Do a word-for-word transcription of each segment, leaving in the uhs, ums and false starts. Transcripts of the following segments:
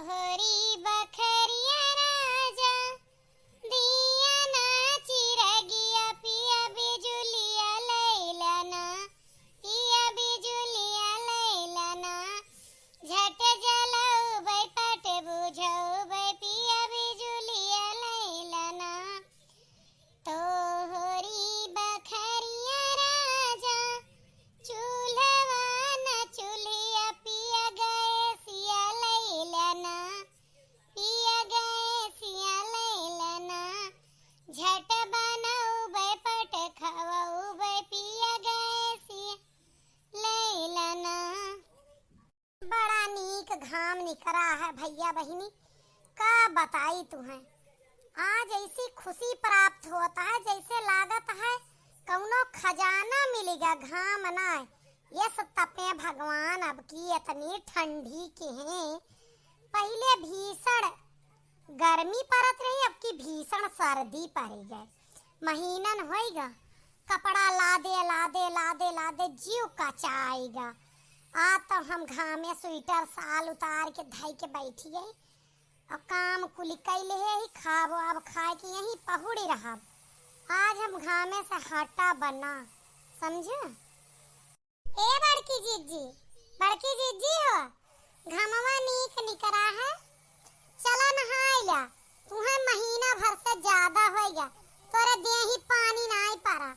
होरी बखरिया राजा, दिया ना चिरगिया, पिया बिजुलिया लैला ना, पिया बिजुलिया लैला ना, झट जलउबै पट बुझउबै, पिया बिजुलिया लैला ना। तोहरी बखरिया राजा, चूल्हवा न चूल्हिया, पिया गैसिया लैला ना, पिया गैसिया लैला ना, झट बनउबै पट खवउबै, पिया गैसिया लैला ना। बड़ा नीक घाम निकरा है भइया बहिनी, का बताई तुहैं। आज ऐसी खुशी प्राप्त होत है जैसे लागत है कउनो खजाना मिलिगा। घाम ना, यस तपे भगवान, अब की इतनी ठंडी किहें। पहिले भीषण गर्मी परत रही, अब की भीषण सर्दी परि गै। महीनन होइगा, कपड़ा लादे, लादे, लादे, लादे जीव कचाइगा। आ तउ हम घामे स्वेटर, साल उतार के धइ के बैठी गई। अब काम कुलि कइ लेहे ही, खाब अब खाए के यहीं पहुड़ी रहब। आज हम घामे से हटा बना, समझे? ए बड़की जिज्जी, बड़की जिज्जी हो, घमवा नीक निकरा है, चला नहाइ ल्या। तुहैं महीना भर से ज्यादा होइगा, तोरे देही पानी नाहीं परा।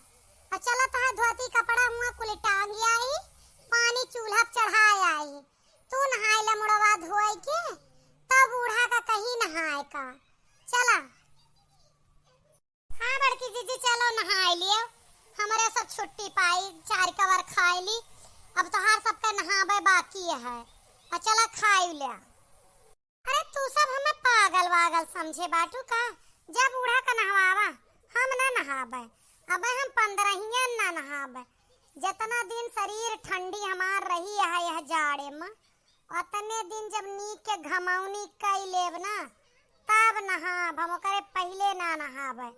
अउर चला तोहार धोती कपड़ा हुआँ कुलि टांगि आई, पानी चूल्हा पे चढ़ाइ आई। तू नहाइ ल्या मुड़वा धोइ के, तब बूढ़ा का कही नहाए का। चला। हाँ बड़की जिज्जी, चलो नहाइ लियो, हमरे सब छुट्टी पाई, चारि कवर खाइ ली, अब तोहार सबका नहाबै बाकी है। अउर चला खाइ ल्या। अरे तू सब हमें पागल वागल समझे बाटू का? जब बूढ़ा का नहवावा, हम ना नहाबै, अबै हम पंद्रहियन ना नहाबै। जतना दिन शरीर ठंडी हमार रही है यह जाड़े में, ओतने दिन जब नीक के घमौनी कइ लेब ना, तब नहाब हम, ओकरे पहिले ना नहाबै।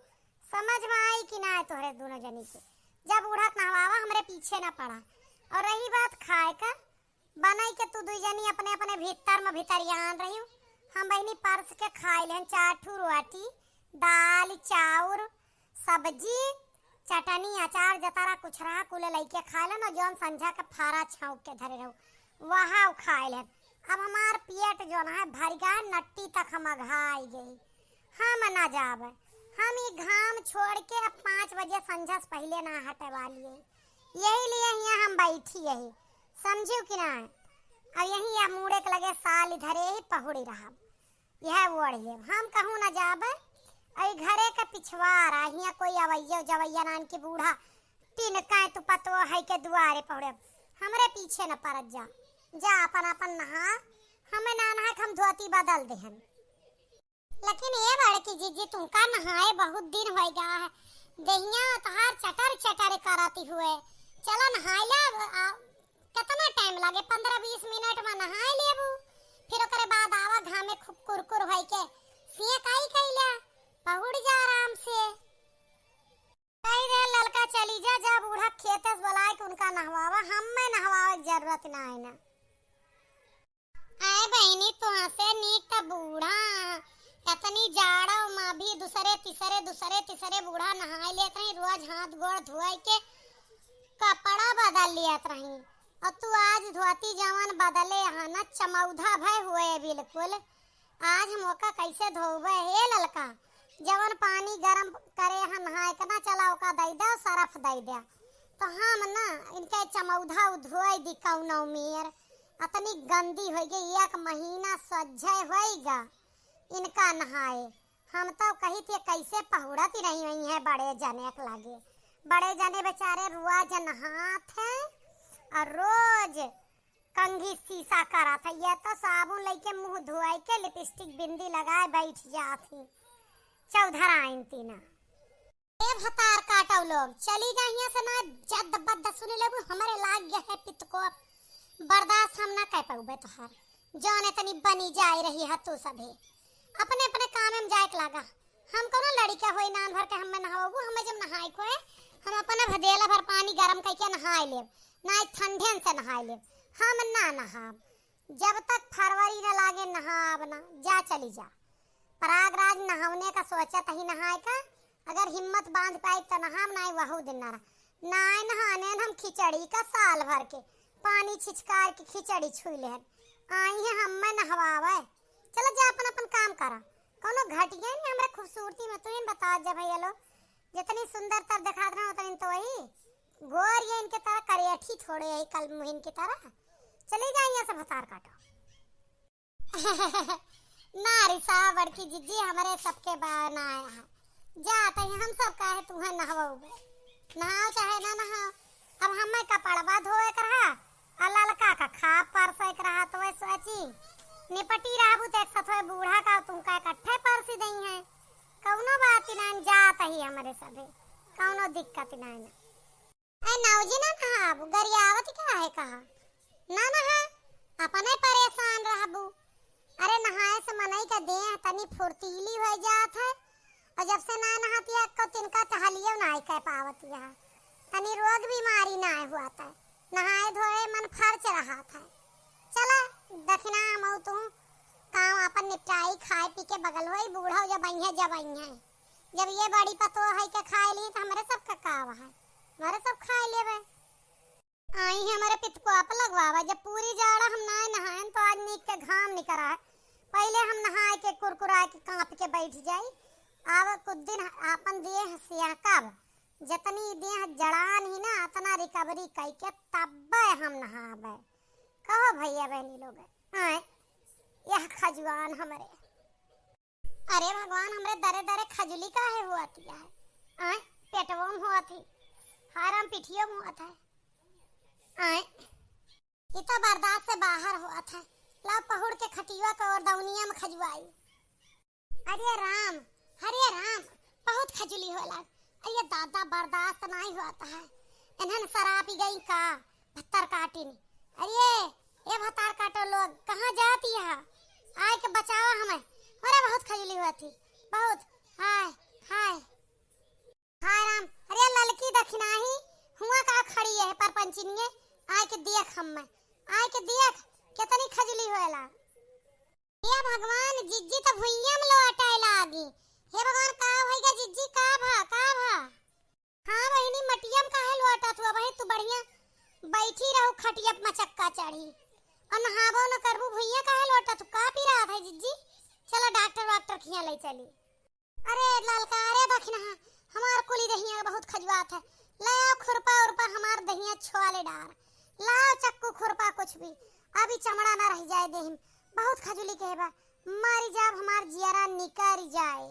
समझ में आई कि ना तोहरे दुनो जनी के? जब बूढ़ा के नहवावा, हमरे पीछे ना पड़ा। अउर रही बात खाए का, बनाई के तू दुइ जनी अपने अपने भीतर में भितरियान रहियो, हम बहिनी परस के खाइ लेहन चार ठू रोटी, दाल, चाउर, सब्जी, चटनी, अचार, जतरा कुछ रहा, कुल लइके खाइ लेन, अउर जौन संझा के फारा छौंक के धरे रहू, वहा खाइ लेन। अब हमार पेट जौन है भरि गा, नट्टी तक हम अघाइ गई, हम ना जाब। हम ई घाम छोड़ के अब पाँच बजे संझा से पहिले ना हटे वाली है, यही लिए हियाँ हम बैठी यही, समझियो कि ना? अब यही या मूड़े के लगे साल धरे ही पहुड़ी रहब। यह ओढ़ लेब, हम कहूँ न जाबै। अई घरे के पिछवार आ, हियाँ कोई अवैया जवैया नान के बूढ़ा टिनकाए तू पतवो है के दुआरे पहुड़े, हमरे पीछे न परत जा। जा अपन अपन नहा, हमें ना नहा के हम धोती बदल देहन। लेकिन ए बड़की जिज्जी, तुमका नहाए बहुत दिन होइगा है, देहिया तोहार चटर चटर करती हुए। चला नहाए ला, आ, केतना टाइम लागे? पन्द्रह बीस मिनट में नहाए लेबू, फिर ओकरे बाद आवा घामे खूब कुरकुर होई के सेंकाई कइला, पहुड़ जा आराम से। कही दे ललका चली जा, जा बूढ़ा खेते से बोलाए के उनका नहवावा, हमें नहवावे के जरूरत ना है ना। आए बहिनी, तोहसे नीक त बूढ़ा, एतनी जाड़ो मा भी दूसरे तीसरे, दूसरे तीसरे बूढ़ा नहाए लेत रही, रोज हाथ गोड़ धोए के कपड़ा बदल लियत रही। अउर तू आज धोती जवन बदले हा ना, चमौधा भय हुए बिल्कुल। आज हम ओका कैसे धोबे हे ललका? जवन पानी गरम करे हा नहाए के ना, चला ओका दइ दे, सरफ दइ दे। तो हम ना इनके चमौधा धोए दी कौनो मेर। अतनी गंदी होइ गई, एक महीना सज्जय होइगा इनका नहाए। हम तो कही थे कैसे पहुड़त ही रही हुई हैं बड़े जने के लागे। बड़े जने बेचारे रोज नहात हैं अउर रोज कंघी सीसा करत है। ये तो साबुन लइके मुँह धोए के लिपस्टिक बिंदी लगाए बैठ जात ही चौधराइन तीना। ए भतार काटव लोग, चली जा हियाँ से ना, जद बद सुने लेबू, हमरे लाग गया है पित्त को, बर्दाश्त हम ना कर पाउबे तोहार। जौन इतनी बनी जाए रही है तू सभे, अपने अपने काम में जाए के लागा। हम कौनो लड़िका होई नान भर के हमें नहावबू, हमें जब नहाए को है, हम अपने भदेला भर पानी गरम करके नहाए लेब, ना ठंडे से नहाए लेब, हम ना नहाब। जब तक फरवरी न लागे, नहाब ना, जा चली जा। प्रयागराज नहाउने का सोचत ही नहाए का, अगर हिम्मत बाँध पाई त नहाब, नाहीं वहू दिन ना रहा। नाहीं नहाने हम खिचड़ी का साल भर के पानी छिचकार के खिचड़ी छुई लेहन। आई है हम्मे नहवावे। चला जा अपन अपन काम करा। कौनो घटिया नहीं हमरे खूबसूरती में, तू ही बता जा भैया लोग। जितनी सुंदर तर देखात रहा उतनी तो वही गोर ये इनके तरह करेठी थोड़े यही कल मुहिन की तरह। चली जाइए सब भतार काटो। ना रिसा बड़की जिज्जी, हमरे सबके बनाया है। जात ही हम सब काहे तुहें नहवउबे। नहाओ चाहे ना नहाओ, अब हमें कपड़वा धोए के रहा, आ ललका का खाब परसे के रहा, तो वह सोची निपटी रहबू तो एक सथवे बूढ़ा का तुमका इकट्ठे परसी दई है। कौनो बात ही ना, जात ही हमरे सभे, कौनो दिक्कत ही ना ना। ए नौजी ना नहाबू, गरियावत का है कहा? ना नहा, अपने परेशान रहबू। अरे नहाए से मनई का देह तनी फुर्तीली हो जात है, और जब से ना नहाती है, को तिनका टहलियो ना कर पावती है, तनी रोग बीमारी ना हुआ था, नहाए धोए मन फर्च रहा था। चला दखिना हम तू काम अपन निपटाई, खाए पी के बगल होई, बूढ़ा जब आई है, जब आई है। जब ये बड़ी पतोह है के खाए ली, तो हमरे सब का काव है, हमरे सब खाए लेवे। आई है हमरे पितकुआ पे लगवावा, जब पूरी जाड़ा हम नाय नहाएन, तो आज नीक के घाम निकरा है। पहले हम नहाए के कुरकुराए के कांप के बैठ जाई। आव कुछ दिन आपन देह सिहकाव, जतनी देह जड़ान ही ना, अतना recovery कई के तब्बे हम नहावे। कहो भैया बहनी लोग, आए, यह खजुआन हमरे। अरे भगवान, हमरे दरे दरे खजुली काहे हुआ तिया है? आय, पेटवो में हुआ थी, हारम पिठियो में हुआ था। आय, ई तो बर्दाश्त से बाहर हुआ था। लाओ पहुड़ के खटिया का और दौनिया में खजुआई। अरे राम, हरे राम, बहुत खजुली होला। अरे दादा, बर्दाश्त नाहीं होत है। इन्हन सरापी गई का? भत्तर काटिन। अरे, ए भत्तर काटो लोग, कहाँ जाती है? आए के बचावा हमें। अरे बहुत खजुली हुआ थी, बहुत। हाय, हाय। हाय राम, अरे ललकी दखिनाही, हुआ का खड़ी है परपंचिनिये? आए के देख हमें, आए के देख, कितनी खजुली होएला। हे भगवान, जिज्जी त भुइयां में लोटाए लागी। हे भगवान, का भइगा जिज्जी, का भा, का भा? हाँ बहिनी, मटिया में काहे लोटत हुआ बहिन, तू बढ़िया बैठी रहू खटिया पे मचक्का चढ़ी। और नहाबो न करबू, भुइयां काहे लोटत, तू का पी रहा था जिज्जी? चला डॉक्टर वाक्टर खिया ले चली। अरे ललका, अरे दखिनहा, हमार कुली दहिया बहुत खजुआत है। ले आओ खुरपा उरपा, हमार दहिया छोआ ले डार। लाओ चक्कू खुरपा कुछ भी, अभी चमड़ा ना रह जाए देहिन। बहुत खजुली के बा, मरी जाब, हमार जियरा निकर जाए।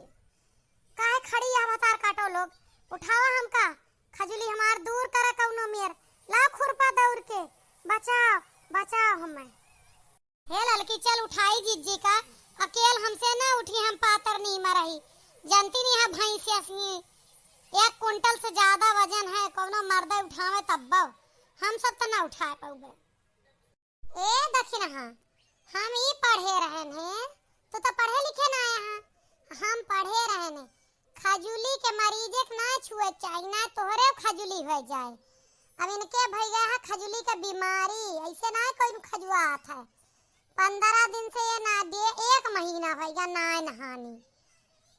काहे खड़ी है भतार काटो लोग, उठावा हमका, खजुली हमार दूर करा कौनो मेर। लाओ खुरपा दौड़ के, बचाओ, बचाओ हमें। हे ललकी, चल उठाई जिज्जी का, अकेल हमसे ना उठी, हम पातर नीमा रही। जानती नहीं है भैंस असनी, एक कुंटल से ज्यादा वजन है, कौनो मर्दे उठावे तब्बो, हम सब तो ना उठा पाउबे। ए दखिनहा, हम ई पढ़े रहन है, तू तो पढ़े लिखे ना आया है, हम पढ़े रहन है। खजुली के मरीजे के ना छुए के चाही, ना तोहरे खजुली हो जाए। अब इनके भैया है खजुली के बीमारी, ऐसे ना कोई खजुआत है। पंद्रह दिन से ये ना दिए, एक महीना भैया ना नहानी।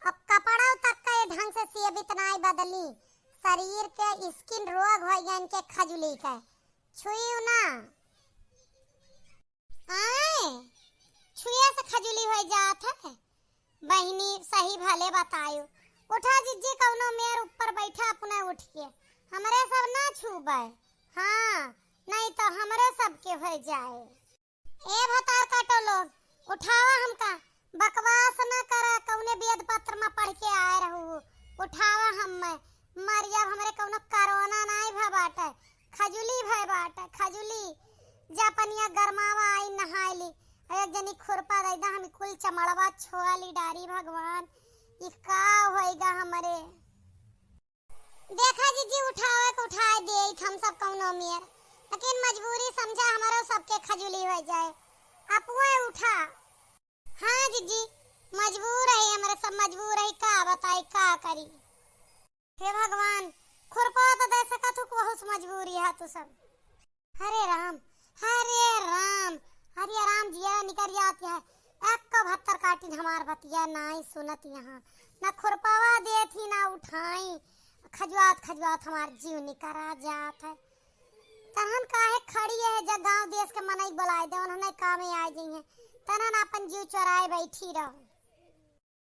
अब कपड़ा तक का ये ढंग से सियबित ना बदली, शरीर के skin रोग हो गया इनके खजुली के। छुई ना। आए, छुए से खजुली हो जात है। बहिनी, सही भले बतायो। उठा जिज्जी, कौनो मेर ऊपर बैठा अपने उठ के। हमरे सब ना छूबे। हाँ, नहीं तो हमरे सब के हो जाए। ए भतार काटो लोग, उठावा हमका। बकवास ना करा, कौने वेद पत्र में पढ़ के आए रहू। उठावा हम्मे। मरिया, हमरे कौनो कोरोना नाई भा बाटे। खजुली भय बाटे, खजुली। जा पनिया गरमावा, आई नहाए ली। अरे एक जनी खुरपा दे दा, हम कुल चमड़वा छोआ ली डारी। भगवान, ई का होइगा हमरे? देखा जिज्जी, उठावे के उठाए दे, हम सब कौनो मेर, लेकिन मजबूरी समझा, हमरो सबके खजुली हो जाए। अपुए उठा। हाँ जिज्जी, मजबूर है, हमरे सब मजबूर है, का बताई, का करी? हे भगवान, खुरपा तो दे सकत हूँ, बहुत मजबूरी है तू सब। हरे राम, हरे राम, हरे राम, जिया निकर जात है। एक हमार बतिया नाई सुनत यहाँ, ना खुरपावा देत ही ना उठाई। खजुआत खजुआत हमार जीव निकरा जात है। तनहन काहे खड़ी है, जब गांव देश के मनई बुलाए दे, उन्हने कामे आ जइहें। तनहन आपन जीव चोराए बैठी रहो।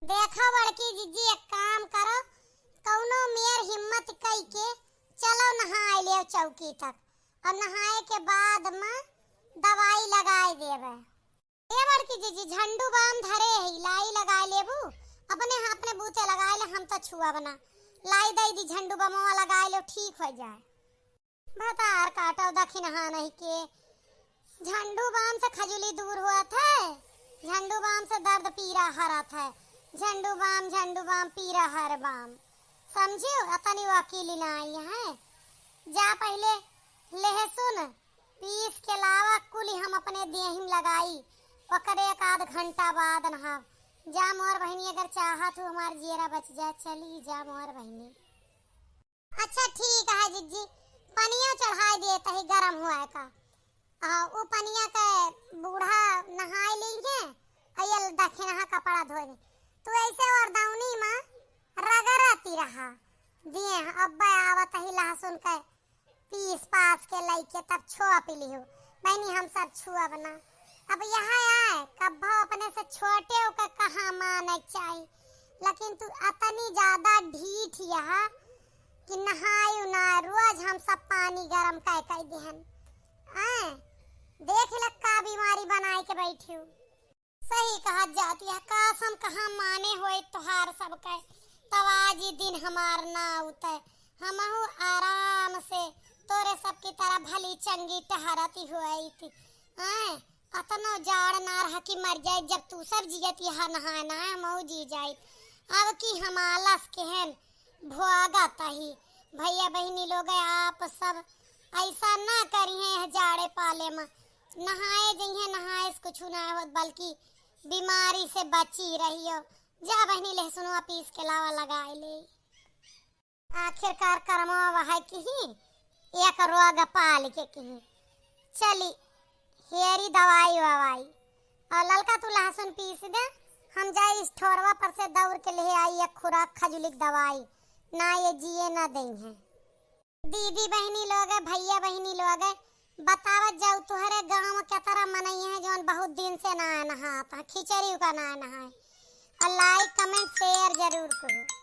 देखा बड़की जिज्जी, एक काम करो, कौनो मेर हिम्मत कई के चलो नहाए लेव चौकी तक, और नहाए के बाद में दवाई लगाए देवे। ए बड़की जिज्जी, झंडू बाम धरे ही, लाई लगाए लेबू, अपने हाथ में बूते लगाए ले, हम तो छुआ बना। लाई दई दी झंडू बमवा लगाए लेव, ठीक हो जाए। भतार काटव दखिनहा नहीं के। झंडू बाम से खजुली दूर होत है, झंडू बाम से दर्द पीरा हरत है। झंडू बाम, झंडू बाम, पीरा हर बाम। समझियो, अतनी वकीली ना आई है। जा पहिले लहसुन पीस के लावा, कुली हम अपने देहिम लगाई, ओकरे एक आध घंटा बाद नहाव। जा मोर बहिनी, अगर चाहत हो हमार जियरा बच जाए, चली जा मोर बहिनी। अच्छा ठीक है जिज्जी, पनिया चढ़ाए देत ही गरम हुआ का। आ, उ पनिया के बूढ़ा नहाए ली है, अयल दखिनहा कपड़ा धोए दे। तू ऐसे वरदौनी में रगड़ती रहा दिए, अब्बे आवत ही लहसुन के पीस पास के लइके तब छोप लिहो। बहनी हम सब छुअब ना। अब यहाँ आए, कब्बो अपने से छोटे ओके कहाँ माने के चाही, लेकिन तू अतनी ज्यादा ढीठ यह कि नहायु ना, रोज हम सब पानी गरम कै कै देहन। आए, देख ले का बीमारी बनाए के बैठी हूँ। सही कहत जाती है, काश हम कहाँ माने होए तोहार सबके, तब आज ई दिन हमार ना उते, हमहू आराम से तोरे सबकी तरह भली चंगी टहरती होइत। आए, अतनो जाड़ ना रह कि मर जाए, जब तू सब जियत यहाँ नहाए ना, हमहू जी जाइत। अब की हम आलस केहन भोगत ही। भैया बहिनी लोग, आप सब ऐसा ना करिहें, यह जाड़े पाले में नहाए जइहें, नहाए से कुछ ना होत, बल्कि बीमारी से बची रहियो। जा बहिनी, लहसुनवा पीस के लावा, लगाए ले। आखिरकार करमवा वहाय किही, एक रोग पाल के किही। चली, हेरी दवाई ववाई। और ललका तू लहसुन पीस दे, हम जाई स्टोरवा पर से दौड़ के ले आई एक खुराक खजुलिक दवाई। ना ये जिए ना दइहें। दीदी बहिनी लोग, भैया बहिनी लोग, बतावत जाऊ तुहरे गाँव में केतरा मनई है जौन बहुत दिन से ना नहात है, खिचड़ी का ना नहाए। और like, comment, share जरूर करो।